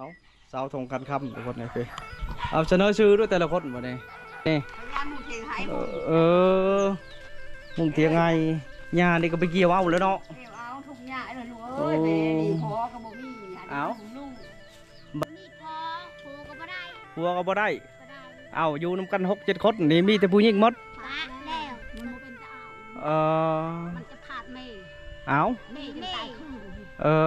ເອົາ ຊາວທົ່ງຄັນຄຳ ທຸກຄົນເອີຍ. ເອົາ ສະເໜີຊື່ດ້ວຍແຕ່ລະຄົນບັດນີ້. ນີ້ ເອີ ມຸງຖຽງໄຮ່ ເອີ ມຸງຖຽງໄຮ່. ຫຍ້ານີ້ກໍໄປກ່ຽວເອົາແລ້ວເນາະ. ກ່ຽວເອົາທຸກຢ່າງເອີຍລູກເອີຍ. ໂອ້ ແມ່ນີ້ພໍ່ກໍບໍ່ມີ. ເອົາ ມີພໍ່ ຜົວກໍບໍ່ໄດ້ ຜົວກໍບໍ່ໄດ້. ເອົ້າ ຢູ່ນຳກັນຫົກເຈັດຄົນນີ້ ມີແຕ່ຜູ້ຍິງໝົດ. ປະແລ້ວ ມັນບໍ່ເປັນຕາເອົາ. ເອີ ມັນຈະພາດແມ່. ເອົ້າ ແມ່ຈະຕາຍຄືນ. ເອີ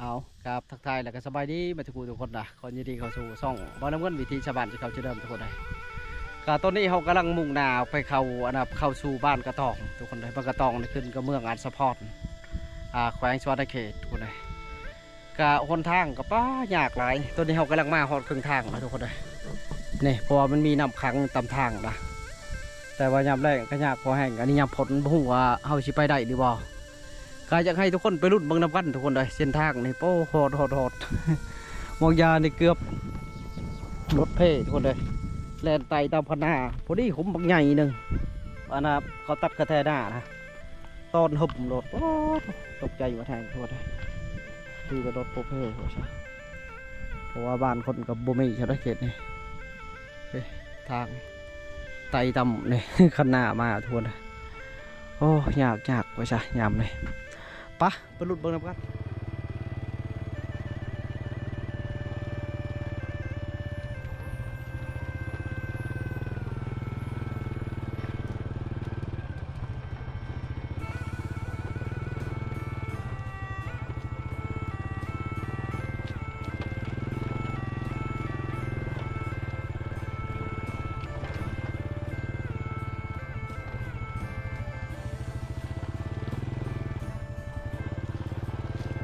ເອົາ ກາບທັກທາຍ ແລ້ວກໍສະບາຍດີມາທຸກຜູ້ທຸກຄົນນະ. ຂໍຍິນດີເຂົ້າສູ່ຊ່ອງບ່າວນ້ຳເງິນ ວິຖີຊາວບ້ານ ຈາກເກົ່າຈາກເດີມ ທຸກຄົນເອີຍ. ກໍຕອນນີ້ເຮົາກຳລັງມຸ່ງໜ້າໄປເຂົ້າ ອັນນະ ເຂົ້າສູ່ບ້ານກະຕອງ ທຸກຄົນເອີຍ. ບ້ານກະຕອງນີ້ຂຶ້ນກັບເມືອງອາດສະພອນ ອ່າ ແຂວງສະຫວັນນະເຂດ ທຸກຄົນເອີຍ. ກະຫົນທາງກໍ ປ້າ ຍາກຫຼາຍ. ຕອນນີ້ເຮົາກຳລັງມາຮອດເຄິ່ງທາງແລ້ວ ທຸກຄົນເອີຍ. ນີ້ ເພາະວ່າມັນມີນ້ຳຂັງຕາມທາງນະ ແຕ່ວ່າຍາມແລ້ງກໍຍາກພໍແຮງ. ອັນນີ້ຍາມຝົນ ບໍ່ຮູ້ວ່າເຮົາຊິໄປໄດ້ຫຼືບໍ່. ກໍຢາກໃຫ້ທຸກຄົນໄປລຸ້ນເບິ່ງນຳກັນ ທຸກຄົນເອີຍ. ເສັ້ນທາງນີ້ ໂອ້ ໂຫດໆໆ. ບາງຢ່າງນີ້ເກືອບລົດເພ ທຸກຄົນເອີຍ. ແລ່ນໄຕ່ຕາມຄັນນາ ພໍດີຂຸມບັກໃຫຍ່ໜຶ່ງ ອັນນະ ເຂົາຕັດກະແທໜ້ານະ ຕອນຫຶບລົດ. ໂອ້ ຕົກໃຈວ່າແທ້ ໂທດເດີ ຄືແຕ່ລົດໂພເພວ່າຊະ. ເພາະວ່າບ້ານຄົນກໍບໍ່ມີແຖວເຂດນີ້. ເອີ ທາງໄຕ່ຕາມນີ້ ຄັນນາມາ ທຸກຄົນ. ໂອ້ ຍາກໆ ວ່າຊະຍາມນີ້. ປະ ໄປລຸ້ນເບິ່ງນຳກັນ. ໂ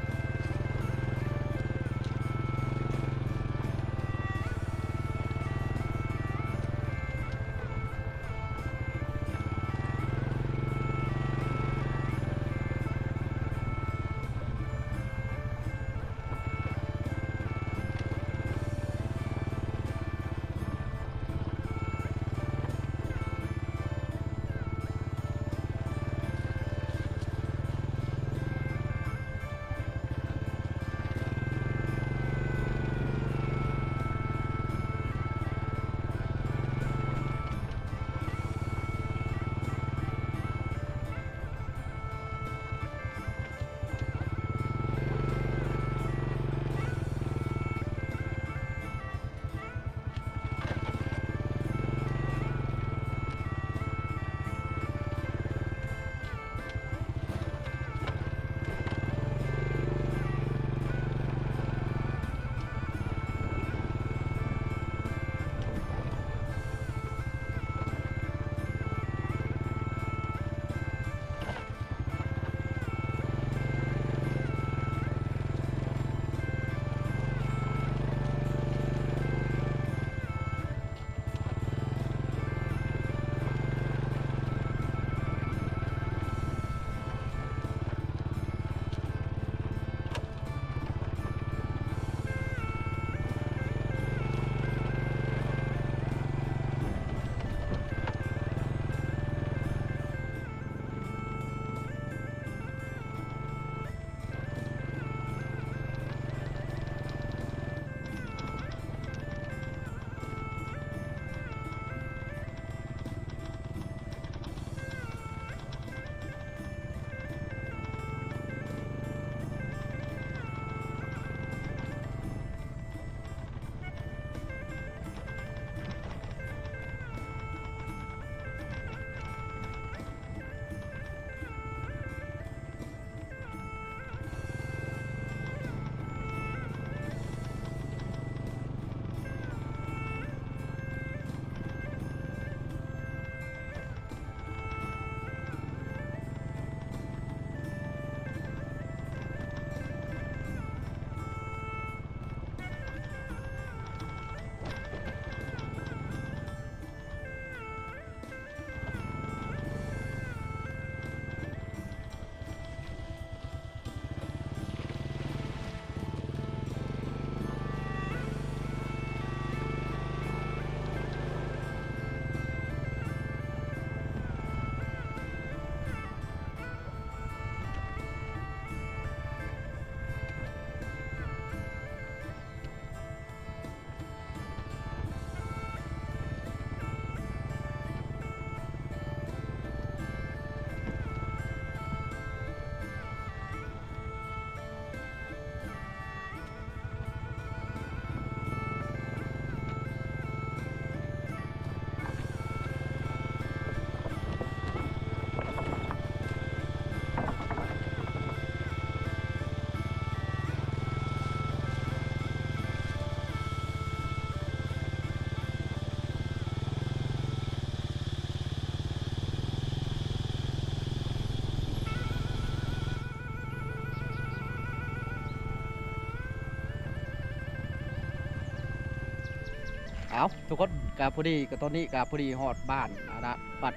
ເອົາ ທຸກຄົນ ກະພໍດີ ກະຕອນນີ້ກະພໍດີຮອດບ້ານ ອັນນະ ບ້ານ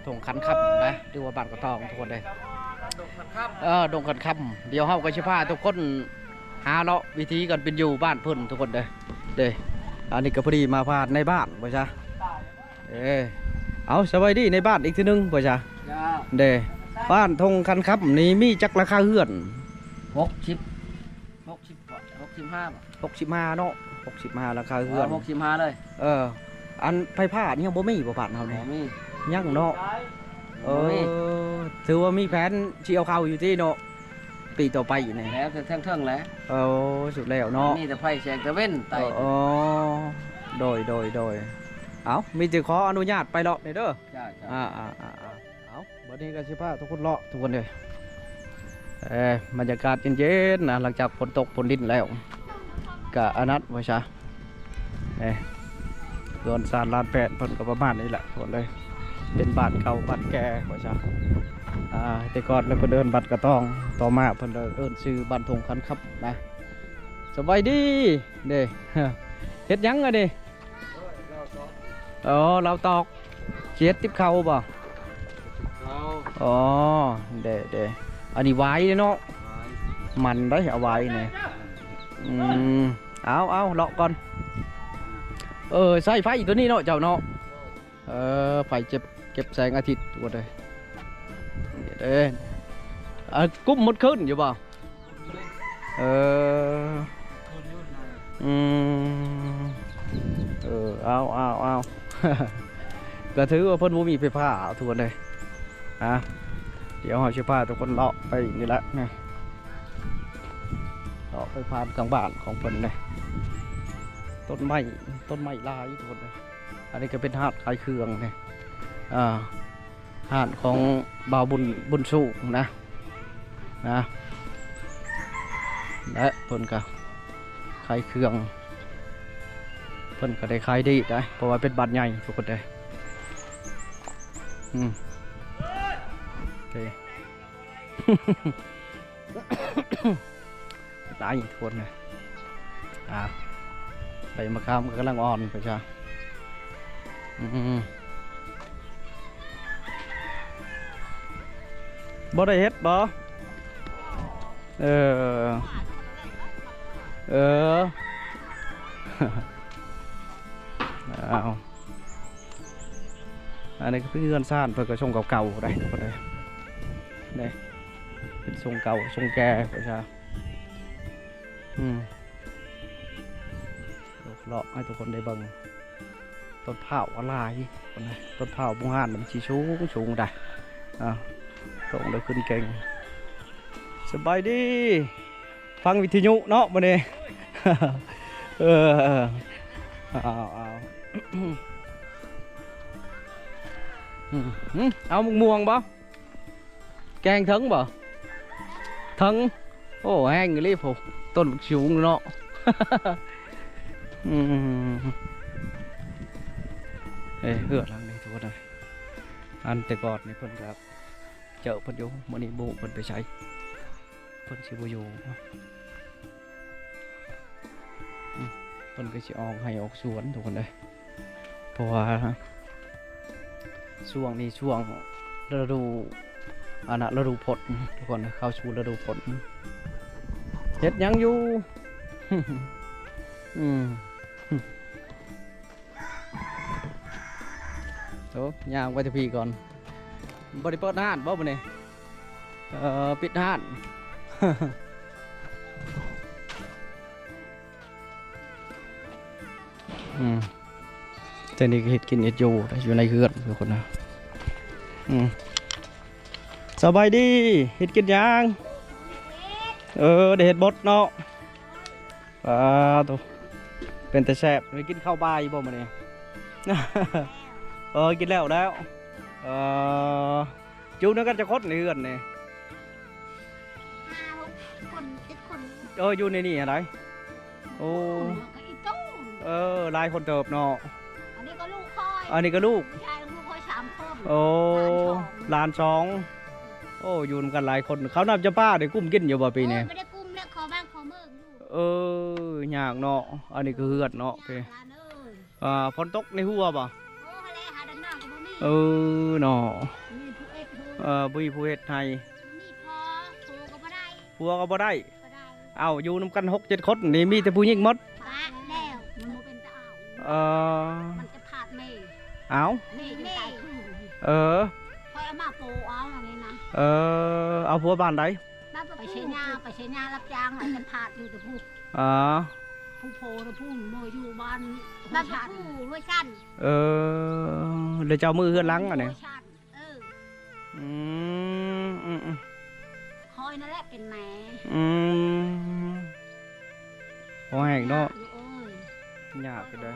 ທົ່ງຂັນຄຳນະ ຫຼືວ່າບ້ານກະຕອງ ທຸກຄົນເດ້. ເອີ ດົງຂັນຄຳ ດຽວເຮົາກະຊິພາທຸກຄົນຫາເລາະວິຖີການເປັນຢູ່ບ້ານເພິ່ນ ທຸກຄົນເດ້. ເດ້ ອັນນີ້ກະພໍດີມາຜ່ານໃນບ້ານ ວ່າຊະ. ເອີ ເອົາ ສະບາຍດີໃນບ້ານອີກເທື່ອໜຶ່ງ ວ່າຊະ. ເດ້ ບ້ານທົ່ງຂັນຄຳນີ້ມີຈັກຫຼັງຄາເຮືອນ? ຫົກສິບ ຫົກສິບ ຫົກສິບຫ້າ ຫົກສິບຫ້າເນາະ ຫົກສິບຫ້າຫຼັງຄາເຮືອນ ຫົກສິບຫ້າເລີຍ. ເອີ ອັນໄຟຟ້ານີ້ຍັງບໍ່ມີບໍ່ບ້ານເຮົານີ້? ບໍ່ມີ ຍັງເນາະ. ເອີ ບໍ່ມີ ຖືວ່າມີແຜນຊິເອົາເຂົ້າຢູ່ຕິເນາະ ປີຕໍ່ໄປນີ້. ແລ້ວແຕ່ເທິງໆແຫຼະ. ໂອ້ ສຸດແລ້ວເນາະ ມີແຕ່ໄຟແສງຕາເວັນໃຕ້. ອໍ ໂດຍໆໆ ເອົາ ມີແຕ່ຂໍອະນຸຍາດໄປເລາະນີ້ເດີ. ຈ້າໆ ອ່າໆໆ ເອົາ ບັດນີ້ກະຊິພາທຸກຄົນເລາະ ທຸກຄົນເອີຍ. ເອີ ບັນຍາກາດເຢັນໆນະ ຫຼັງຈາກຝົນຕົກຝົນລິນແລ້ວ ກະອັນນັ້ນ ວ່າຊະ. ເອີ ເຮືອນຊານລານແປນເພິ່ນກະປະມານນີ້ແຫຼະ ທຸກຄົນເອີຍ. ເປັນບ້ານເກົ່າບ້ານແກ່ ວ່າຊະ. ອ່າ ແຕ່ກ່ອນລະເພິ່ນເອີ້ນບ້ານກະຕອງ ຕໍ່ມາເພິ່ນເອີ້ນຊື່ບ້ານທົ່ງຂັນຄຳນະ. ສະບາຍດີເດ້ ເຮັດຫຍັງອັນນີ້? ອໍ ລາວຕອກ ຊິເຮັດຕິບເຂົ້າບໍ່? ເຂົ້າ. ອໍ ເດ້ໆ ອັນນີ້ຫວາຍເດ້ເນາະ ຫວາຍ ມັນໄດ໋ ເອົາຫວາຍນີ້. ອືມ ເອົາໆ ເລາະກ່ອນ. ເອີ ໃຊ້ໄຟຕົວນີ້ເນາະເຈົ້າເນາະ. ເອີ ໄຟເກັບ ເກັບແສງອາທິດ ທຸກຄົນເອີຍ. ນີ້ເດ້ ອາ ກຸ້ມໝົດຄືນຢູ່ບໍ່? ເອີ ອືມ ເອີ ເອົາໆໆ ກະຖືວ່າເພິ່ນບໍ່ມີໄຟຟ້າ ທຸກຄົນເອີຍ. ອ່າ ດຽວເຮົາຊິພາທຸກຄົນເລາະໄປນີ້ແຫຼະນະ ເລາະໄປຜ່ານກາງບ້ານຂອງເພິ່ນເດ້. ຕົ້ນໄມ້ ຕົ້ນໄມ້ຫຼາຍ ທຸກຄົນເອີຍ. ອັນນີ້ກະເປັນຮ້ານຂາຍເຄື່ອງເດ້ ອ່າ ຮ້ານຂອງບ່າວບຸນ ບຸນສູງນະ ນະ ແລະເພິ່ນກະຂາຍເຄື່ອງ ເພິ່ນກະໄດ້ຂາຍດີໄດ໋ ເພາະວ່າເປັນບ້ານໃຫຍ່ ທຸກຄົນເອີຍ. ອືມ ໂອເຄ ຫຼາຍ ທຸກຄົນເອີຍ. ອ່າ ໃບມະຂາມກະກຳລັງອ່ອນໄປຊະ. ອືມ ບໍ່ໄດ້ເຮັດບໍ່? ເອີ ເອີ ເອົາ ອັນນີ້ກະຄືເຮືອນຊານເພິ່ນກະຊົງເກົ່າໆໄດ໋ ທຸກຄົນເອີຍ. ນີ້ ເປັນຊົງເກົ່າຊົງແກ່ໄປຊະ. ອືມ ເລາະໃຫ້ທຸກຄົນໄດ້ເບິ່ງ ຕົ້ນພ້າວຫຼາຍ ຕົ້ນພ້າວບູຮານມັນຊິສູງໆໄດ໋. ອ່າ ຕ້ອງໄດ້ຂຶ້ນເກັ່ງ. ສະບາຍດີ ຟັງວິທະຍຸເນາະມື້ນີ້. ເອີ ເອົາໆ ອືມ ເອົາໝາກມ່ວງບໍ່? ແກງເຖິງບໍ່? ເຖິງ. ໂອ້ ແຮງອີ່ຫຼີພຸ້ນ ຕົ້ນສູງເນາະ. ອືມ ເອີ ເຮືອນຫຼັງນີ້ ທຸກຄົນເອີຍ. ອັນແຕ່ກ່ອນນີ້ເພິ່ນກະເຈີເພິ່ນຢູ່ ມື້ນີ້ບໍ່ຮູ້ເພິ່ນໄປໃສ ເພິ່ນຊິບໍ່ຢູ່. ອືມ ເພິ່ນກະຊິອອກໄຮ່ອອກສວນ ທຸກຄົນເອີຍ. ເພາະວ່າຊ່ວງນີ້ຊ່ວງລະດູ ອັນນະ ລະດູຝົນ ທຸກຄົນ ເຂົ້າສູ່ລະດູຝົນ. ເຮັດຫຍັງຢູ່? ອືມ ໂອ້ ຍ່າງໄປແຕ່ພີ້ກ່ອນ. ບໍ່ໄດ້ເປີດຮ້ານບໍ່ມື້ນີ້? ເອີ ປິດຮ້ານ. ອືມ ແຕ່ນີ້ກະເຮັດກິນເຮັດຢູ່ ຢູ່ໃນເຮືອນທຸກຄົນນະ. ອືມ ສະບາຍດີ ເຮັດກິນຫຍັງ? ເອີ ໄດ້ເຮັດບົດເນາະ. ປາໂຕ ເປັນຕາແຊບ. ໄດ້ກິນເຂົ້າບ່າຍບໍ່ມື້ນີ້? ເອີ ກິນແລ້ວແລ້ວ. ເອີ ຢູ່ນຳກັນຈັກຄົນໃນເຮືອນນີ້? ຫ້າຫົກຄົນ ເຈັດຄົນ. ເອີ ຢູ່ໃນນີ້ຫັ້ນໃດ. ໂອ້ ອີໂຕ້ ເອີ ຫຼາຍຄົນເຕີບເນາະ. ອັນນີ້ກະລູກຂ້ອຍ ອັນນີ້ກະລູກ ລູກຊາຍລູກຂ້ອຍສາມຄົນ. ໂອ້ ຫຼານສອງ ຫຼານສອງ. ໂອ້ ຢູ່ນຳກັນຫຼາຍຄົນ. ເຂົ້ານ້ຳຈຳປາໄດ້ກຸ້ມກິນຢູ່ບໍ່ປີນີ້? ໂອ້ຍ ບໍ່ໄດ້ກຸ້ມແລ້ວ ຂໍບ້ານຂໍເມືອງຢູ່. ເອີ ຍາກເນາະ. ອັນນີ້ກະເຮືອນເນາະ ຍາກຫຼານເອີຍ. ອ່າ ຝົນຕົກໃນຫົວບໍ່? ໂອ້ ຫັ້ນແຫຼະ ຫາດຳນາກໍບໍ່ມີ. ເອີ ເນາະ ມີຜູ້ເຮັດຫົວ ເອີ ບໍ່ມີຜູ້ເຮັດໃຫ້ ມີພໍ່ ຜົວກໍບໍ່ໄດ້ ຜົວກໍບໍ່ໄດ້ ບໍ່ໄດ້. ເອົ້າ ຢູ່ນຳກັນຫົກເຈັດຄົນນີ້ ມີແຕ່ຜູ້ຍິງໝົດ ປະແລ້ວ ມັນບໍ່ເປັນຕາເອົາ. ເອີ ມັນຈະພາດແມ່ ເອົ້າ ແມ່ຢູ່ໃຕ້ຄືນ ເອີ ຂ້ອຍເອົາມາໂປະເອົາອັນນີ້ນະ. ເອີ ເອົາຜົວບ້ານໃດ? ໄປໄຊຍາ ໄປໄຊຍາຮັບຈ້າງ ແລ້ວຈະພາດຢູ່ແຕ່ພຸ້ນ. ອໍ ຜູ້ພໍ່ນະພຸ້ນ ເມືອຢູ່ບ້ານ ບ້ານຜູ້ຫ້ວຍຊັນ. ເອີ ແລ້ວເຈົ້າມືເຮືອນຫຼັງອັນນີ້ ຫ້ວຍຊັນ. ເອີ ອືມ ອືມ ອືມ ຂ້ອຍນັ້ນແຫຼະເປັນແມ່. ອືມ ພໍແຮງເນາະ ຍາກຢູ່ເອີຍ ຍາກຢູ່ເດີ.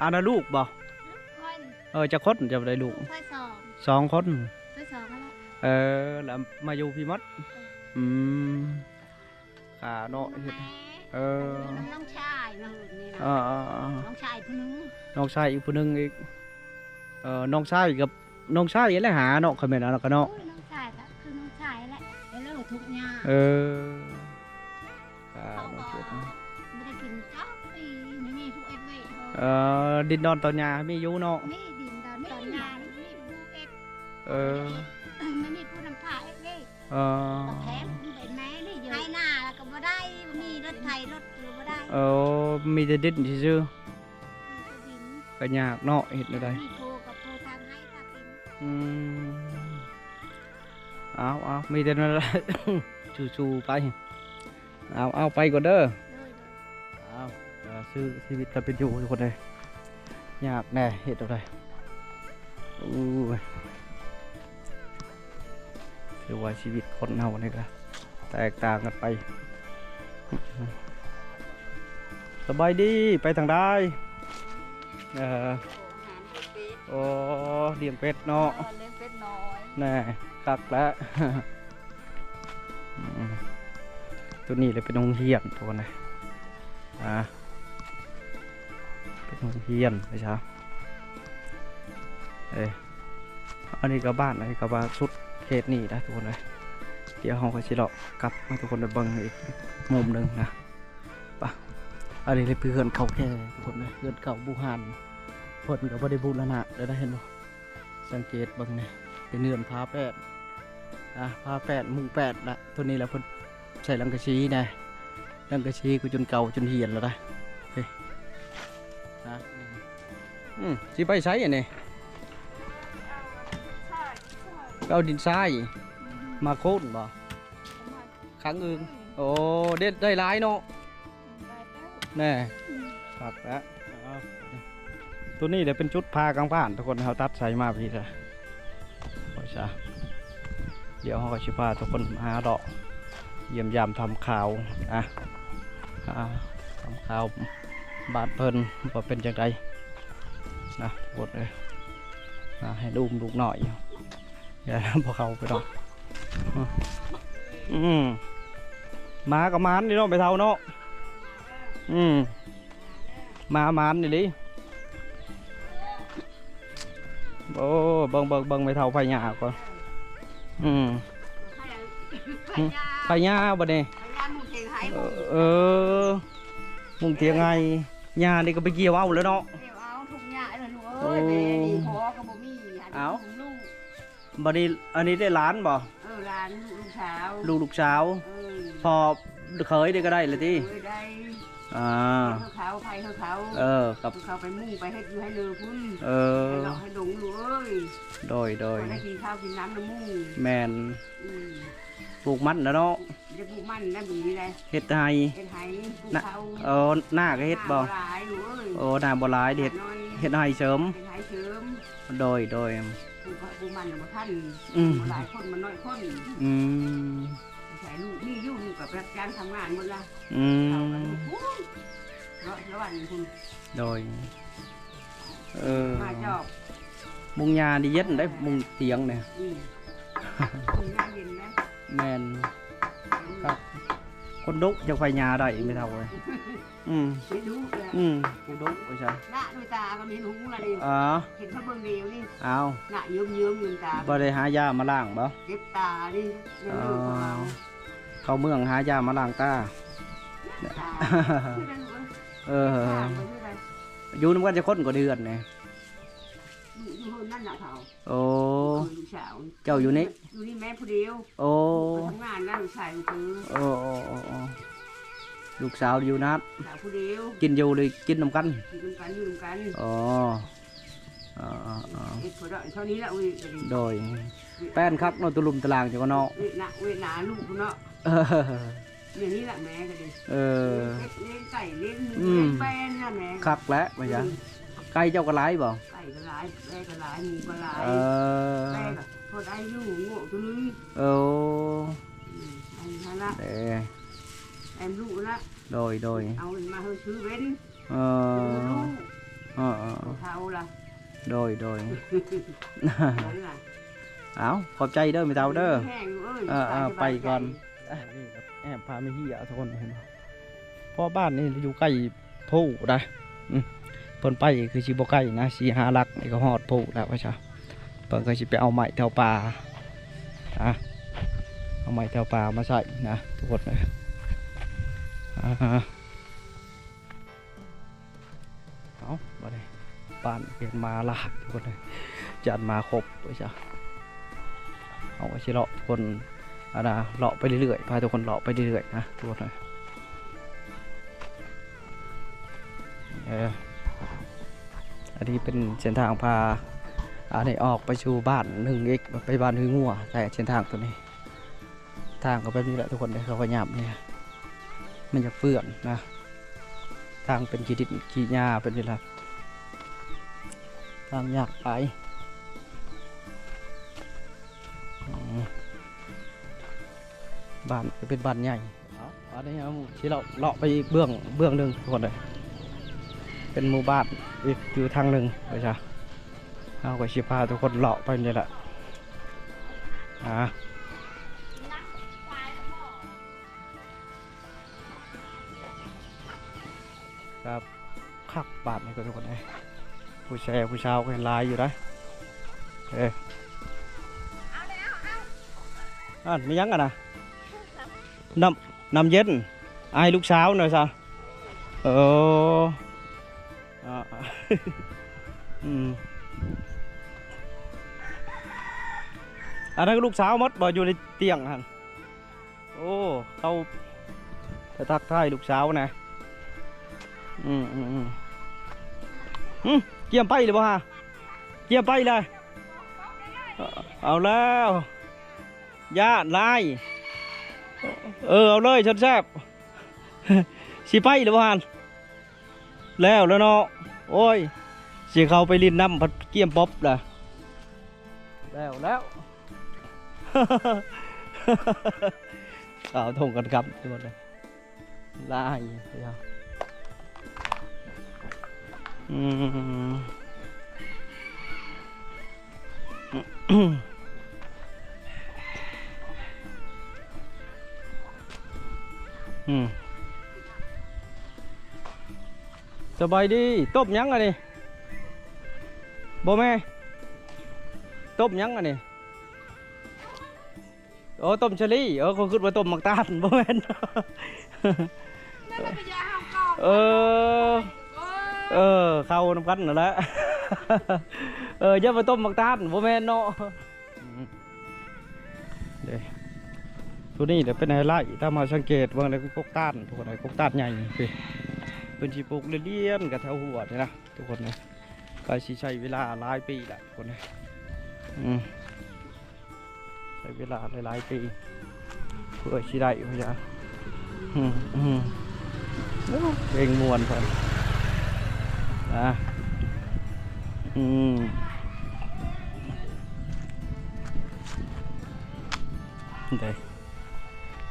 ອັນນັ້ນລູກບໍ່? ລູກຂ້ອຍ ເອີ ຈັກຄົນເຈົ້າໄດ້ລູກ? ລູກຂ້ອຍສອງ ສອງຄົນ ຂ້ອຍສອງຫັ້ນແຫຼະ. ເອີ ແລ້ວມາຢູ່ພີ້ໝົດ. ເອີ ອືມ ກະເນາະ ເຮັດ ແມ່ ເອີ ນ້ອງຊາຍເນາະ ນີ້ນະ ເອີໆໆ ນ້ອງຊາຍຜູ້ໜຶ່ງ ນ້ອງຊາຍອີກຜູ້ໜຶ່ງອີກ. ເອີ ນ້ອງຊາຍກັບ ນ້ອງຊາຍຫັ້ນແຫຼະຫາເນາະ ຄັນແມ່ນອັນນັ້ນກະເນາະ. ໂອ້ຍ ນ້ອງຊາຍກະຄືນ້ອງຊາຍແຫຼະ ເອີ ທຸກຍາກ. ເອີ ກະເນາະ ບໍ່ໄດ້ກິນຈັກປີ ບໍ່ມີຜູ້ເຮັດວຽກ. ເອີ ດິນດອນຕອນຫຍ້າມີຢູ່ເນາະ ມີດິນດອນຕອນຫຍ້າ ມີຜູ້ເຮັດ. ເອີ ບໍ່ມີຜູ້ນຳພາເຮັດວຽກ. ເອີ ແຖມເປັນແມ່ນີ້ຢູ່ ໄຖນາລະກໍບໍ່ໄດ້ ມີລົດໄຖລົດກໍບໍ່ໄດ້. ເອີ ມີແຕ່ດິນຊື່ໆ ມີແຕ່ດິນ ກໍຍາກເນາະ ເຮັດແນວໃດ ມີໂພກັບໂພທາງໄຮ່ທາງດິນ. ອືມ ເອົາໆ ມີແຕ່ນັ້ນແຫຼະ ສູ້ໆໄປ. ເອົາ ເອົາ ໄປກ່ອນເດີ. ໂດຍ ເອົາ ເອີ ຊື່ຊີວິດການເປັນຢູ່ທຸກຄົນເອີຍ ຍາກແດ່ ເຮັດແນວໃດ. ໂອ້ຍ ຖືວ່າຊີວິດຄົນເຮົານີ້ກະແຕກຕ່າງກັນໄປ. ສະບາຍດີ ໄປທາງໃດ? ເອີ ໂອ້ ລ້ຽງເປັດເນາະ ເອີ ລ້ຽງເປັດນ້ອຍ ແນ່ ຄັກແລ້ວ. ອືມ ໂຕນີ້ແຫຼະເປັນໂຮງຮຽນ ໂຕນີ້ ອ່າ ເປັນໂຮງຮຽນໄປຊະ. ເອີ ອັນນີ້ກໍບ້ານ ອັນນີ້ກໍວ່າສຸດເຂດນີ້ນະທຸກຄົນເອີຍ. ດຽວເຮົາກໍຊິເລາະກັບໃຫ້ທຸກຄົນໄດ້ເບິ່ງອີກມຸມໜຶ່ງນະ. ປະ ອັນນີ້ເປັນເຮືອນເກົ່າແກ່ທຸກຄົນເອີຍ ເຮືອນເກົ່າບູຮານ ເພິ່ນກໍບໍ່ໄດ້ບູລະນະໄດ້ ເຫັນບໍ່? ສັງເກດເບິ່ງນີ້ ເປັນເຮືອນຜ້າແປ້ນ ອ່າ ຜ້າແປ້ນ ມຸງແປ້ນລະ. ໂຕນີ້ລະເພິ່ນໃສ່ສັງກະສີແດ່ ສັງກະສີກໍຈົນເກົ່າຈົນຫ້ຽນລະໄດ໋. ເອີ ອືມ ຊິໄປໃສອັນນີ້? ເອົາດິນຊາຍ ມາໂຄນບໍ່? ຂັງອຶ່ງ ໂອ້ ເດັດໄດ້ຫຼາຍເນາະ ແນ່ ຄັກແລ້ວ. ເອົາ ໂຕນີ້ແຫຼະເປັນຈຸດພາກາງບ້ານ ທຸກຄົນ ເຮົາຕັດໃສ່ມາພີ້ລະ ວ່າຊະ. ດຽວເຮົາກໍຊິພາທຸກຄົນມາເລາະຢ້ຽມຢາມທຳຂ່າວ ອ່າ ອ່າ ທຳຂ່າວບ້ານເພິ່ນວ່າເປັນຈັ່ງໃດນະ ທຸກຄົນເອີຍ. ອ່າ ໃຫ້ລູກ ລູກນ້ອຍຢູ່ ຢ່ານຳພວກເຂົາໄປດອກ. ອືມ ໝາກໍໝານນີ້ເນາະ ໄປເຖົ້າເນາະ. ອືມ ໝາໝານອີ່ຫຼີ. ໂອ້ ເບິ່ງ ເບິ່ງ ເບິ່ງໄມ້ເຖົ້າໄພຍາກ່ອນ. ອືມ ໄພຍາ ໄພຍາບັດນີ້ ໄພຍາມຸງຖຽງໄຮ່. ເອີ ເອີ ມຸງຖຽງໄຮ່ ຫຍ້ານີ້ກໍໄປກ່ຽວເອົາແລ້ວເນາະ. ກ່ຽວເອົາທຸກຫຍ້າແລ້ວລູກເອີຍ. ໂອ້ ແມ່ນີ້ພໍ່ກໍບໍ່ມີ ເອົາ ລູກ ບັດນີ້ ອັນນີ້ໄດ້ຫຼານບໍ່? ເອີ ຫຼານ ລູກ ລູກສາວ ລູກ ລູກສາວ. ເອີ ພໍ່ເຂີຍນີ້ກໍໄດ້ລະຕິ? ເອີ ໄດ້ ອ່າ ເຂົາ ໄພເຂົາ ເອີ ກັບເຂົາໄປມຸງໄປເຮັດຢູ່ໃຫ້ເລີພຸ້ນ. ເອີ ໃຫ້ເລາະໃຫ້ຫຼົງລູກເອີຍ. ໂດຍ ໂດຍ ໄດ້ກິນຂ້າວກິນນ້ຳນຳໝູ່. ແມ່ນ ອືມ ປູກມັນລະເນາະ. ໄດ້ປູກມັນນະ ປີນີ້ແຫຼະ ເຮັດໄຮ່ ເຮັດໄຮ່ ປູກເຂົ້າ. ເອີ ນາກໍເຮັດບໍ່? ນາບໍ່ຫຼາຍລູກເອີຍ. ໂອ້ ນາບໍ່ຫຼາຍ ເຮັດ ເຮັດໄຮ່ເສີມ ເຮັດໄຮ່ເສີມ. ໂດຍ ໂດຍ ປູກເຂົ້າປູກມັນບໍ່ທັນ. ອືມ ຫຼາຍຄົນມັນນ້ອຍຄົນ. ອືມ ໃສ່ລູກມີຢູ່ ລູກກໍໄປຮັບຈ້າງທຳງານໝົດລະ. ອືມ ເຂົາກໍຢູ່ພຸ້ນ ເນາະ ລະວັນພຸ້ນ. ໂດຍ ເອີ ມາຈອກ ມຸງຫຍ້ານີ້ເຢັນໄດ໋ ມຸງຖຽງນີ້. ອືມ ມຸງຫຍ້າເຢັນນະ. ແມ່ນ ຄັກ ຄົນດຸ ຈັກໄພຍາໄດ້ແມ່ເຖົ້າເອີຍ. ອືມ ເຮັດດຸ ອືມ ຄົນດຸວ່າຊັ້ນ. ນະ ໂດຍຕາກໍມີຫູລະນີ້. ອໍ ເຫັນເຂົາເບິ່ງດຽວນີ້. ອ້າວ ນະເຍິມໆ ຢູ່ຕາ ບໍ່ໄດ້ຫາຢາມາລ້າງບໍ່? ເຈັບຕານີ້. ອໍ ເຂົ້າເມືອງຫາຢາມາລ້າງຕາ. ຕາ ເອີ ຕາ ເອີ ຕາ ຢູ່ນຳກັນຈັກຄົນກໍເດືອນນີ້? ຢູ່ ຢູ່ເຮືອນນັ້ນນະເຖົ້າ. ໂອ້ ລູກສາວ ເຈົ້າຢູ່ນີ້? ຢູ່ນີ້ແມ່ຜູ້ດຽວ. ໂອ້ ລູກໄປທຳງານນະ ລູກຊາຍລູກຄື. ໂອ້ ໂອ້ ໂອ້ ໂອ້ ລູກສາວຢູ່ນຳ ສາວຜູ້ດຽວ. ກິນຢູ່ ຫຼືກິນນຳກັນ? ກິນນຳກັນ ຢູ່ນຳກັນ. ອໍ ອໍ ເຮັດພໍໄດ້ເທົ່ານີ້ລະ. ໂອ້ຍ ໂດຍ ແປ້ນຄັກເນາະ ຕະລຸ່ມຕະລ່າງເຈົ້າກໍເນາະ. ເວທນາ ເວທນາລູກພຸ້ນເນາະ. ເອີ ແນວນີ້ລະແມ່ກໍດີ. ເອີ ລ້ຽງເປັດ ລ້ຽງໄກ່ ລ້ຽງໝູ ອືມ ລ້ຽງແປ້ນລະແມ່. ຄັກແຫຼະວ່າຊັ້ນ. ອືມ ໄກ່ເຈົ້າກໍຫຼາຍບໍ່? ໄກ່ກໍຫຼາຍ ແປ້ກໍຫຼາຍ ໝູກໍຫຼາຍ. ເອີ ແປ້ກໍພໍໄດ້ຢູ່ ງົວຕົວໜຶ່ງ. ໂອ້ ອືມ ອັນນັ້ນລະ ເດ້ ແອມລູກລະ. ໂດຍ ໂດຍ ເອົາມາໃຫ້ຊື້ເວັນ. ເອີ ເອີ ເອີ ເຖົ້າລະ. ໂດຍ ໂດຍ ນັ້ນລະ. ເອົາ ຂອບໃຈເດີແມ່ເຖົ້າເດີ. ແຮງເອີຍ ເອີ ເອີ ໄປກ່ອນ. ແອບພາໄປເຮີ້ຍທຸກຄົນ ເຫັນບໍ່? ເພາະບ້ານນີ້ຢູ່ໃກ້ພູໄດ໋. ອືມ ເພິ່ນໄປຄືຊິບໍ່ໄກນະ ສີ່ຫ້າຫຼັກນີ້ກໍຮອດພູແລ້ວວ່າຊະ. ເພິ່ນກໍຊິໄປເອົາໄມ້ແຖວປ່າ ອາ ເອົາໄມ້ແຖວປ່າມາໃສ່ນະ ທຸກຄົນເອີຍ. ອາ ເອົາ ບາດນີ້ບ້ານເປັນໝາຫຼາຍ ທຸກຄົນເອີຍ ຢ້ານໝາຄົບໄປຊະ. ເຮົາກໍຊິເລາະ ທຸກຄົນ ອັນນ່າ ເລາະໄປເລື້ອຍໆ ພາທຸກຄົນເລາະໄປເລື້ອຍໆນະ ທຸກຄົນເອີຍ. ເອີ ອັນນີ້ເປັນເສັ້ນທາງພາ ອັນນີ້ອອກໄປສູ່ບ້ານໜຶ່ງອີກ ໄປບ້ານຫ້ວຍງົວ ໃຊ້ເສັ້ນທາງໂຕນີ້. ທາງກໍແບບນີ້ແຫຼະທຸກຄົນເດີ ເຂົາກໍຫຍາບນີ້ ມັນຢາກເປື້ອນນະ. ທາງເປັນຂີ້ດິນຂີ້ຫຍ້າເປັນນີ້ລະ ທາງຍາກຫຼາຍ. ອືມ ບ້ານກໍເປັນບ້ານໃຫຍ່. ເອົາ ອັນນີ້ເຮົາຊິເລາະ ເລາະໄປອີກເບື້ອງ ເບື້ອງໜຶ່ງທຸກຄົນເດີ ເປັນໝູ່ບ້ານອີກຢູ່ທາງໜຶ່ງວ່າຊະ. ເຮົາກໍຊິພາທຸກຄົນເລາະໄປນີ້ແຫຼະ ອາ ຄັບ ຄັກບາດນີ້ກໍທຸກຄົນເອີຍ ຜູ້ແຊຜູ້ຊາວກໍເຫັນຫຼາຍຢູ່ໄດ໋. ເອີ ອັນ ມີຫຍັງອັນນະ? ນ້ຳ ນ້ຳເຢັນ ໃຫ້ລູກສາວໜ່ອຍຊະ. ເອີ ອາ ອືມ ອັນນັ້ນກໍລູກສາວໝົດບໍ່ ຢູ່ໃນຕຽງຫັ້ນ? ໂອ້ ເຂົາໄປທັກທາຍລູກສາວນະ. ອືມ ອືມ ອືມ ອືມ ກຽມໄປແລ້ວບໍ່ຫາ? ກຽມໄປແລ້ວ? ເອົາແລ້ວ ຢ້ານຫຼາຍ. ເອີ ເອົາເລີຍ ແຊບໆ. ຊິໄປແລ້ວບໍ່ຫັ້ນ? ແລ້ວແລ້ວເນາະ. ໂອ້ຍ ຊິເຂົ້າໄປຫຼິ້ນນ້ຳພັດກຽມປັອບລະ. ແລ້ວແລ້ວ ສາວທົ່ງກັນຄຳທຸກຄົນເດີ ຫຼາຍ. ອືມ ອືມ ສະບາຍດີ. ຕົ້ມຫຍັງອັນນີ້? ບໍ່ແມ່ນ ຕົ້ມຫຍັງອັນນີ້? ໂອ້ ຕົ້ມສາລີ. ເອີ ຂ້ອຍຄິດວ່າຕົ້ມໝາກຕານ ບໍ່ແມ່ນ. ເອີ ເອີ ເຂົ້ານຳກັນນັ້ນແຫຼະ. ເອີ ຢ່າວ່າຕົ້ມໝາກຕານ ບໍ່ແມ່ນເນາະ. ເດ້ ໂຕນີ້ແຫຼະເປັນໄຮໄລ ຖ້າມາສັງເກດເບິ່ງແລ້ວ ກົກຕານ ທຸກຄົນເອີຍ ກົກຕານໃຫຍ່ ເພິ່ນຊິປູກລຽນໆກັນແຖວຫົວນີ້ນະ ທຸກຄົນເອີຍ. ກໍຊິໃຊ້ເວລາຫຼາຍປີແຫຼະ ທຸກຄົນເອີຍ. ອືມ ໃຊ້ເວລາຫຼາຍໆປີ ເພື່ອຊິໄດ້ພະຍາ. ອືມ ອືມ ໂອ້ ເພງມ່ວນເພິ່ນນະ. ອືມ ເດ້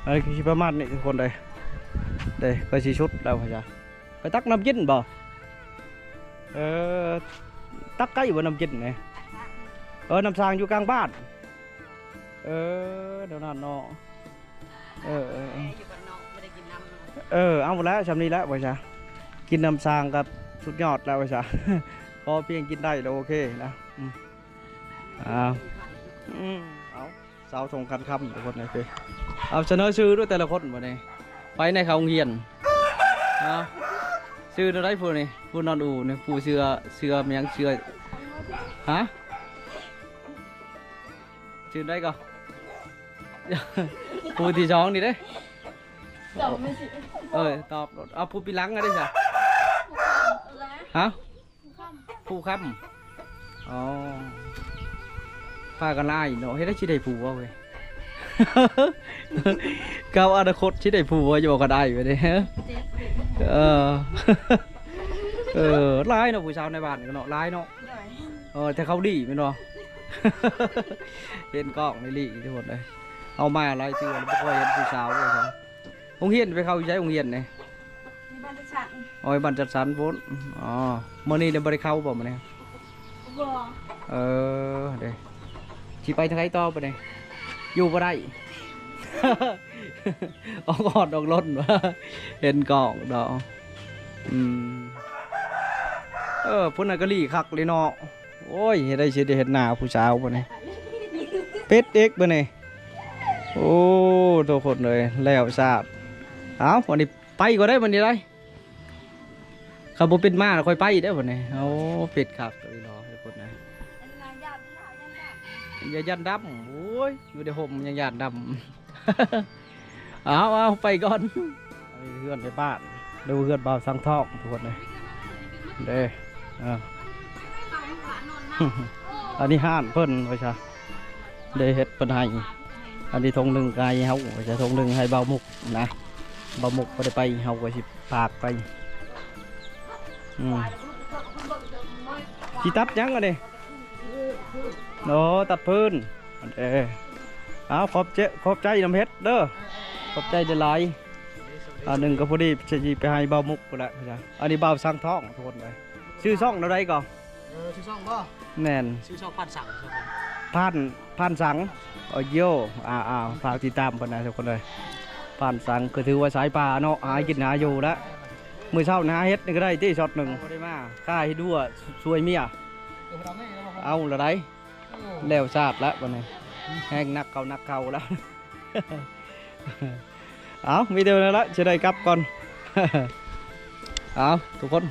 ອັນນີ້ຄືຊິປະມານນີ້ ທຸກຄົນເດ້. ເດ້ ກໍຊິສຸດແລ້ວພະຍາ. ໄປຕັກນ້ຳກິນບໍ່? ເອີ ຕັກໄກບໍ່ນ້ຳກິນນີ້? ເອີ ນ້ຳສ້າງຢູ່ກາງບ້ານ. ເອີ ແນວນັ້ນເນາະ. ເອີ ເອີ ເອີ ຢູ່ບ້ານນອກບໍ່ໄດ້ກິນນ້ຳ. ເອີ ເອົາແລ້ວ ຊ່ຳນີ້ແຫຼະວ່າຊະ ກິນນ້ຳສ້າງກໍສຸດຍອດແລ້ວວ່າຊະ. ພໍພຽງກິນໄດ້ແລ້ວໂອເຄນະ. ອືມ ອ້າວ ອືມ ເອົາ ສາວທົ່ງກັນຄຳ ທຸກຄົນເອີຍ. ເອົາ ສະເໜີຊື່ດ້ວຍແຕ່ລະຄົນບັດນີ້ ໄປໃນເຂົ້າໂຮງຮຽນ. ເອົາ ຊື່ແນວໃດຜູ້ນີ້? ຜູ້ນອນອູ່ນີ້ ຜູ້ເສື້ອ ເສື້ອຫຍັງ? ເສື້ອ ຮະ? ຊື່ໃດກໍ? ຜູ້ທີສອງນີ້ເດ້. ຕອບມາຊິ. ເອີ ຕອບໂລດ. ເອົາ ຜູ້ປີຫຼັງກໍໄດ້ຊະ. ຮະ? ຜູ້ຄຳ. ອໍ ພາກັນອ້າຍເນາະ. ເຮັດໃດຊິໄດ້ຜົວເວີຍ? ເຂົາອະນາຄົດຊິໄດ້ຜົວຢູ່ບໍ່ ຄັນອ້າຍບາດນີ້? ເອີ ເອີ ຫຼາຍເນາະ ຜູ້ສາວໃນບ້ານກໍເນາະ ຫຼາຍເນາະ. ໂດຍ. ເອີ ແຕ່ເຂົາດີແມ່ນບໍ່? ເຫັນກ້ອງນີ້ລີ້ ທຸກຄົນເອີຍ. ເຮົາມາຫຼາຍເທື່ອແລ້ວ ບໍ່ຄ່ອຍເຫັນຜູ້ສາວເລີຍ. ໂຮງຮຽນໄປເຂົ້າຢູ່ໃສ ໂຮງຮຽນນີ້? ຢູ່ບ້ານຈັດສັນ. ອໍ ບ້ານຈັດສັນພຸ້ນ. ອໍ ມື້ນີ້ໄດ້ບໍ່ໄດ້ເຂົ້າບໍ່ມື້ນີ້? ບໍ່. ເອີ ເດ້ ຊິໄປທາງໃດຕໍ່ບາດນີ້? ຢູ່ບໍ່ໄດ້ ອອກຮອດອອກລົນ ເຫັນກ້ອງດອກ. ອືມ ເອີ ພຸ້ນນະກະລີຄັກເລີຍເນາະ. ໂອ້ຍ ເຮັດໃດຊິໄດ້ເຫັນໜ້າຜູ້ສາວບາດນີ້? ເປັດອີກບາດນີ້. ໂອ້ ທຸກຄົນເອີຍ ແລ້ວຊາດ. ເອົ້າ ບາດນີ້ໄປກໍໄດ້ບາດນີ້ໄດ໋. ຄັນບໍ່ເປັນມາ ຂ້ອຍໄປເດ້ບາດນີ້. ໂອ້ ເປັດຄັກເລີຍເນາະ ທຸກຄົນເອີຍ. ຢ່າຢ້ານດຳ. ໂອ້ຍ ຢູ່ໃນຮົ່ມຍັງຢ້ານດຳ. ເອົາ ເອົາ ໄປກ່ອນ. ອັນນີ້ເຮືອນໃນບ້ານ ຫຼືວ່າເຮືອນບ່າວສັງທອງ ທຸກຄົນເອີຍ ເດ້. ເອີ ອັນນີ້ຮ້ານເພິ່ນວ່າຊະ ໄດ້ເຮັດເພິ່ນໃຫ້. ອັນນີ້ຖົງໜຶ່ງກໍໃຫ້ເຮົາວ່າຊະ ຖົງໜຶ່ງໃຫ້ບ່າວມຸກນະ. ບ່າວມຸກບໍ່ໄດ້ໄປ ເຮົາກໍຊິ ຝາກໄປ. ອືມ ຊິຕັດຫຍັງອັນນີ້? ໂອ້ ຕັດຟືນ. ເອີ ເອົາ ຂອບໃຈ ຂອບໃຈນຳເຮັດເດີ ຂອບໃຈຫຼາຍໆ. ອັນໜຶ່ງກໍພໍດີຊິໄປໃຫ້ບ່າວມຸກພຸ້ນແຫຼະ. ອັນນີ້ບ່າວສັງທອງ ທຸກຄົນເອີຍ. ຊື່ຊ່ອງແນວໃດກໍ? ເອີ ຊື່ຊ່ອງບໍ່? ແມ່ນ ຊື່ຊ່ອງພານສັງ. ພານ ພານສັງ. ໂອ້ໂຢ ອ່າໆ ຝາກຕິດຕາມເພິ່ນນະ ທຸກຄົນເອີຍ. ພານສັງກໍຖືວ່າສາຍປ່າເນາະ ຫາກິນຫາຢູ່ລະ. ມື້ເຊົ້ານີ້ຫາເຫັດນີ້ກໍໄດ້ຕິ ຊັອດໜຶ່ງ. ບໍ່ໄດ້ມາ ຂ້າເຮັດຮົ້ວຊ່ວຍເມຍ. ເອົາລະໄດ໋ ແລ້ວຊາດລະບາດນີ້ ແຮງໜັກເຂົ້າໜັກເຂົ້າລະ. ເອົາ ມີແຕ່ນັ້ນລະ ຊິໄດ້ກັບກ່ອນ. ເອົາ ທຸກຄົນ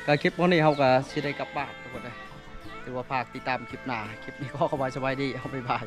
ກໍຄລິບມື້ນີ້ເຮົາກໍຊິໄດ້ກັບບ້ານ ທຸກຄົນເອີຍ. ຖືວ່າຝາກຕິດຕາມຄລິບໜ້າ ຄລິບນີ້ຂໍຄຳວ່າສະບາຍດີ ເອົາ ບາຍບາຍ.